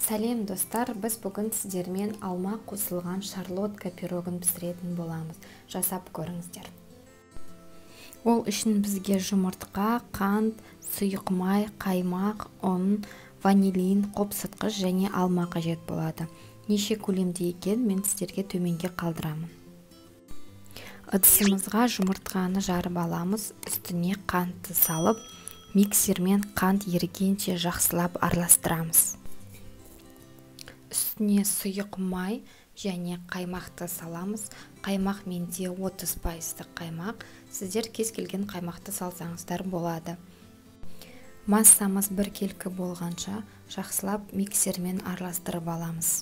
Сәлем достар, біз бүгін сіздермен алма қосылған шарлотка пирогын пісіретін боламыз. Жасап көріңіздер. Ол үшін бізге жұмыртқа, қант, сұйық май, қаймақ, ұн, ванилин, қопсытқыш және алма қажет болады. Неше көлемде екен мен сіздерге төменге қалдырамын. Ыдысымызға жұмыртқаны жарып аламыз, үстіне қантты салып, миксермен қант ерігенше жақсылап араластырамыз. Үстіне сұйық май және қаймақты саламыз. Қаймақ менде 30% қаймақ. Сіздер кез келген қаймақты салсаңыздар болады. Массамыз біркелкі болғанша жақсылап миксермен араластырып аламыз.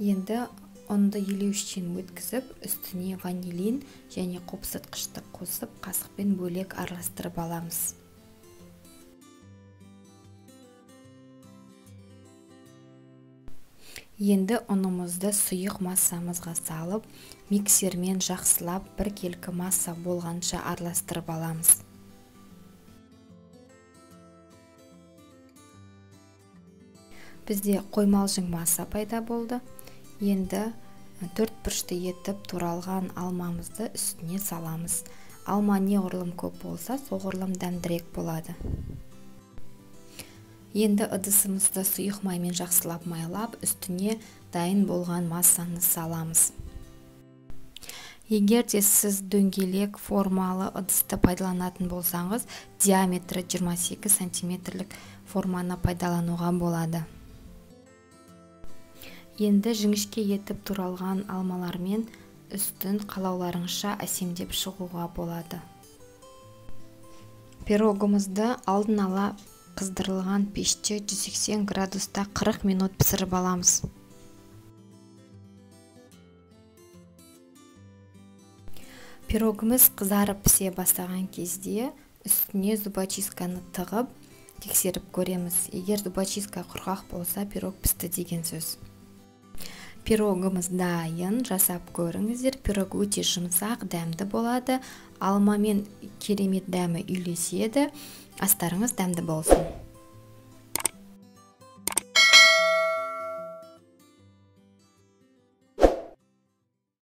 Енді ұнды елеуіштен өткізіп, үстіне ванилин және қопсытқышты қосып, қасықпен бөлек араластырып аламыз. Енді ұнымызды сұйық массамызға салып, миксермен жақсылап біркелкі масса болғанша араластырып аламыз. Бізде қоймалжың масса пайда болды. Енді төрт бұрышты етіп туралған алмамызды үстіне саламыз. Алма неғұрлым көп болса, соғұрлым дәмдірек болады. Енді ыдысымызды сұйық маймен жақсылап майлап, үстіне дайын болған массаны саламыз. Егер де сіз дөңгелек формалы ыдысты пайдаланатын болсаңыз, диаметрі 28 сантиметрлік форманы пайдалануға болады. Енді жіңішке етіп туралған алмалармен үстін қалауларыңызша әсемдеп шығуға болады. Пирогымызды алдын ала қыздырылған пеште 180 градуста 40 минут пісіріп аламыз. Пирогымыз қызарып пісе бастаған кезде үстіне зубочистканы тығып тексеріп көреміз. Егер зубочистка құрғақ болса, пирог пісті деген сөз. Пирогымыз дайын, жасап көріңіздер. Пирог өте жұмсақ, дәмді болады. Алмамен керемет дәмі үйлеседі. Астарыңыз дәмді болсын.